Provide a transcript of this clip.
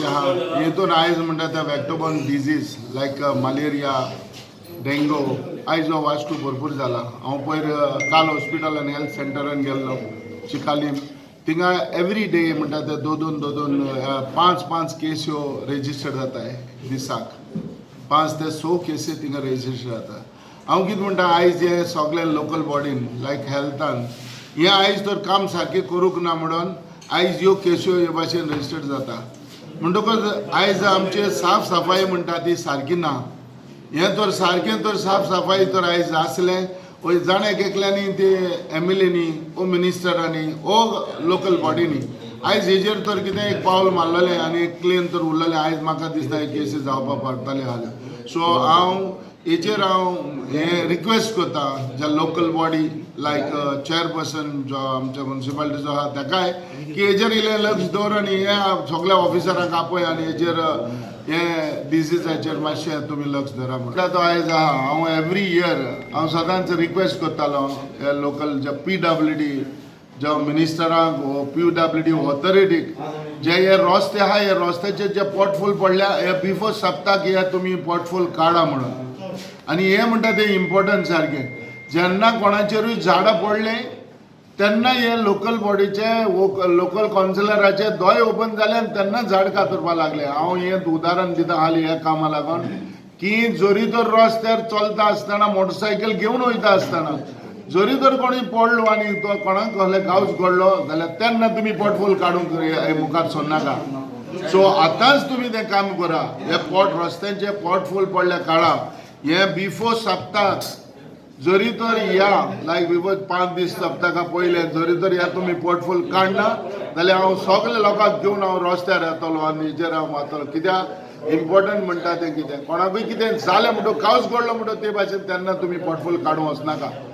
कितें आहा, हेतून आयज म्हणटा ते vector-borne disease like malaria, dengue आयज हो वास्टू भरपूर जाला. हांव पयर काल हॉस्पिटलान, हेल्थ सेंटरान गेल्लो चिकालीम, थिंगा एवरी डे म्हणटा ते दोन दोन दोन दोन पांच पांच केस्यो रेजिस्टर्ड जाताय. दिसाक 5 ते 6 केसी थिंगा रेजिस्टर जाता. हांव कितें म्हणटा, आयज हे सगळे लोकल बॉडीन लायक हेल्थान हें आयज तर काम सारकें करूंक ना म्हणून आयज ह्यो केस्यो हे भाशेन रजिस्टर्ड जाता. म्हणटकच आयज आमचे साफ सफाई म्हणटा ती सारकी ना. हें तर सारकें तर साफ सफाई तर आयज आसलें वय जाण एक एकल्यांनी ते एमएलएनी ओ मिनिस्टरांनी ओ लोकल बॉडीनी आयज हेजेर तर कितें एक पावल मारलेलें आनी एक क्लीन तर उरलेलें, आयज म्हाका दिसता हे केसी जावपाक पडटाले जाल्यार. सो हांव हेचेर हांव हें रिक्वेस्ट करता ज्या लोकल बॉडी लायक चेअरपर्सन जो आमच्या मुन्सिपालिटीचो आहा ताकाय की हेजेर इल्लें लक्ष दवर आनी हें सगल्या ऑफिसरांक आपय आनी हेजेर हे डिजीजाचेर मातशें तुमी लक्ष धरा. म्हणटा तो आयज आहा, हांव एवरी इयर हांव सदांच रिक्वेस्ट करतालो हे लोकल जे पीडब्ल्यूडी ज्या मिनिस्टरांक, पीडब्ल्यूडी ऑथॉरिटीक, जे हे रस्ते आहा, हे रस्त्याचेर जे पोटफोल पडल्या हे बिफोर सप्ताक हे तुमी पोटफोल काडा म्हणून. आनी हे म्हणटा ते इम्पॉर्टंट सारकें, जेन्ना कोणाचेरूय झाडां पडलें तेन्ना हे लोकल बॉडीचे, लोकल कावन्सिलराचे दोळे ओपन जाले आनी तेन्ना झाड कातरपाक लागले. हांव हें उदाहरण दिता हाली ह्या कामा लागून की जरी तर रस्त्यार चलता आसतना, मोटरसायकल घेवन वयता आसतना जरी तर कोणी पडलो आनी तो कोणाक कसले घावच घडलो जाल्यार तेन्ना तुमी पोटफोल काडूंक हे मुखार सरनाका. सो आतांच तुमी तें काम करा. हे पोट रस्त्यांचे पोटफोल पडल्या काडा. हे बिफोर सप्ताक जरी तर या लायक बिफोर 5 दीस सप्तका पयले जरी तर ह्या तुमी पोटफोल काडना जाल्यार हांव सगळे लोकांक घेवन हांव रस्त्यार येतलो आनी हेजेर हांव मारतलो. कित्याक इम्पॉर्टंट म्हणटा तें कितें, कोणाकूय कितें जालें म्हणटो, कावच घडलो म्हणटो ते भाशेन तेन्ना तुमी पोटफोल काडूंक वचनाका.